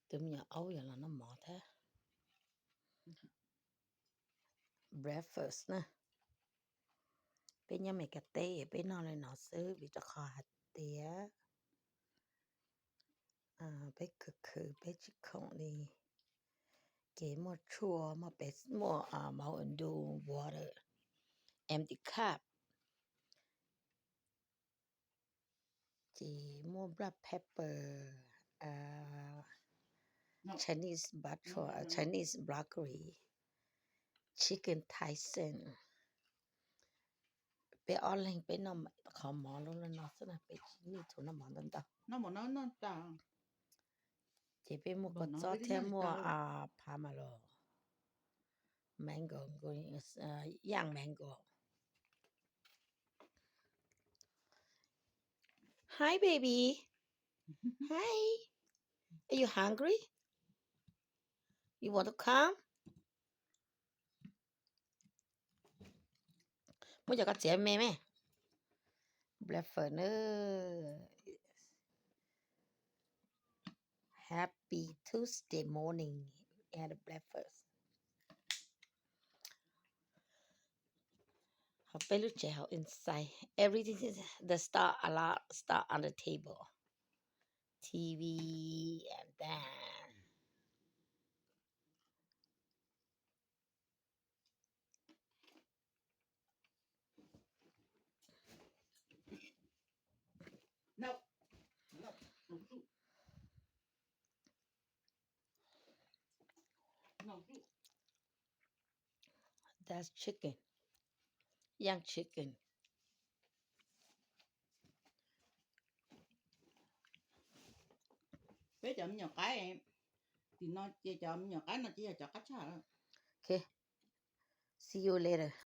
Tus me nyuam aub yog los noj mov thiab. Breakfast na. Peb nyob Meskas teb peb noj li no xwb vim rau qhov hais tias peb khwv khwv peb tsis khoom li. Ces muaj tshuaj, muaj pes, muaj Mountain Dew water, empty cup. Ces muaj black pepper, Chinese bok choy, Chinese broccoli, chicken Thai sim. Peb ob leeg peb noj qhov mov loj loj no xwb na, peb tsis need to noj mov ntau ntau. Ces peb muaj kua txob thiab muaj pomelo, mango, young mango. Hi baby. Hi. Are you hungry? You want to come? Muab cov koj txiav me me. Breakfast na. Happy Tuesday morning at breakfast. Hauv peb lub tsev hauv inside, everything, the star, a lot star on the table, T V, and then That's chicken, young chicken. Peb cov me nyuam qaib, tim no ces cov me nyuam qaib no ces yog cov qab tshaj. Okay, see you later.